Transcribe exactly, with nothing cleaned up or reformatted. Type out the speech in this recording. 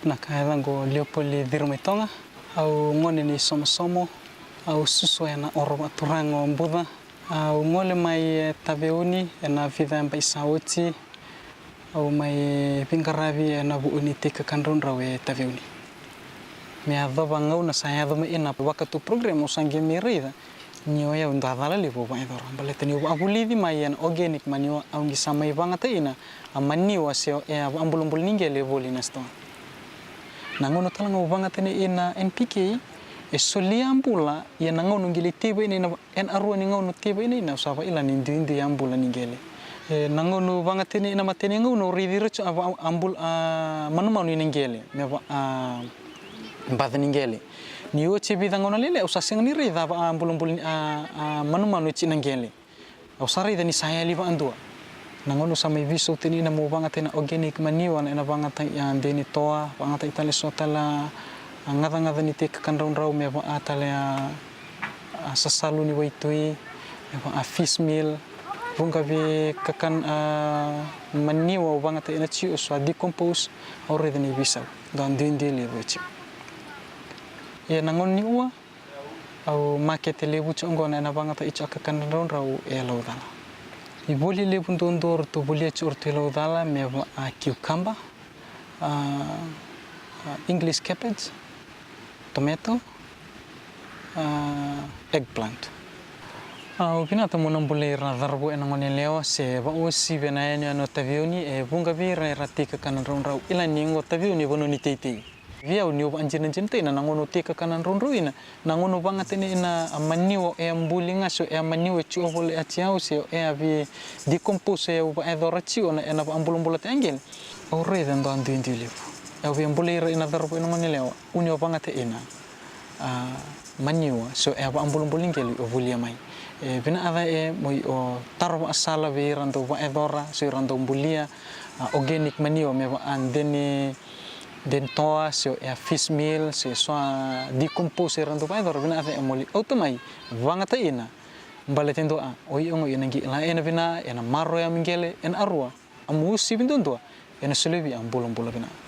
Na ka e caqo Leopoli Ciro mai Toga. Au gone ni Somosomo. Au susu ena oro vakaturaga o Buca. Au gole mai e Taveuni ena vica yabaki sa oti. Au mai veiqaravi ena vuku ni tei kakana draudrau e Taveuni. Me yacova gauna sa yaco mai ena Vakatu program au sa qai mai raica ni o yau dua cala levu au vakayacora. Baleta niu vakavulici mai ena organic manure au qai sa mai vagataina a maniwa se o e a vakabulabula ni qele e voli na sitoa. Na gauna tale ga au vagataina ina N P K e solia a bula, ia na gauna au qai lai tei vaina ina ena rua ni gauna au tei vaina ina au sa vakaila ni duidui a bula ni qele. E na gauna au vagataina ina matai ni gauna au raici ira tiko a vaka a bula a manumanu ina qele me vaka a baca ni qele. Ni oti e vica gauna lailai au sa sega ni raica a vaka a bulabula ni a manumanu e tiko na qele. Au sa raica ni sa yali vakadua. Na gauna au sa mai veisautani ina meu vagataina organic manure ena vagatai a dei ni toa, vagatai tale so tale a gacagaca ni tei kakana draudrau me vaka tale a sasalu ni waitui, me vaka fish meal, vuqa vei kakana a manure au vagataina tiko sa decompose. Au raica ni veisau dua duidui levu e tiko. Ia na gauna ni ua au makete levu tiko oqo na ena vagataʻi tiko a kakana draudrau e Laucala. Ivoli levu duadua ratou volia tiko ratou i Laucala me vaka cucumber, a English cabbage, tomato, a eggplant. Au vinata meu na bolei ira na cauravou ena gone yalewa se vakauasivi ena yanuyanu o Taveuni e vuqa vei ira era tei kakana draudrau. Ila ni oqo Taveuni e vanua ni teitei. Vei au niu vakadinadinataina na gauna au tei kakana draudrau ina, na gauna au vagataina ina a manure e a buli ga se o e a manure e tiko voleka tiko au se o e a vei decompose e au vakayacora tiko na ena vakabulabulataki a qele. Au raica e dua duidui levu. Au via bolei ira ina cauravou ena gone yalewa, o ni o vagataina a manure se o e a vakabulabula ni qele o volia mai. E vinaka ca e mo i o taro vakasala vei ira dau vakayacora se ira dau bulia a organic manure me vaka a dei ni dei ni toa se o e a fish meal se so a decompose era dau vakayacora vinaka ca e mo lai auta mai vagataina. Baleta e dua a o i oqo ina qai la ena vinaka ena maroroya me qele ena arua a mo uasivi duadua ena solia vei a bulabula vinaka.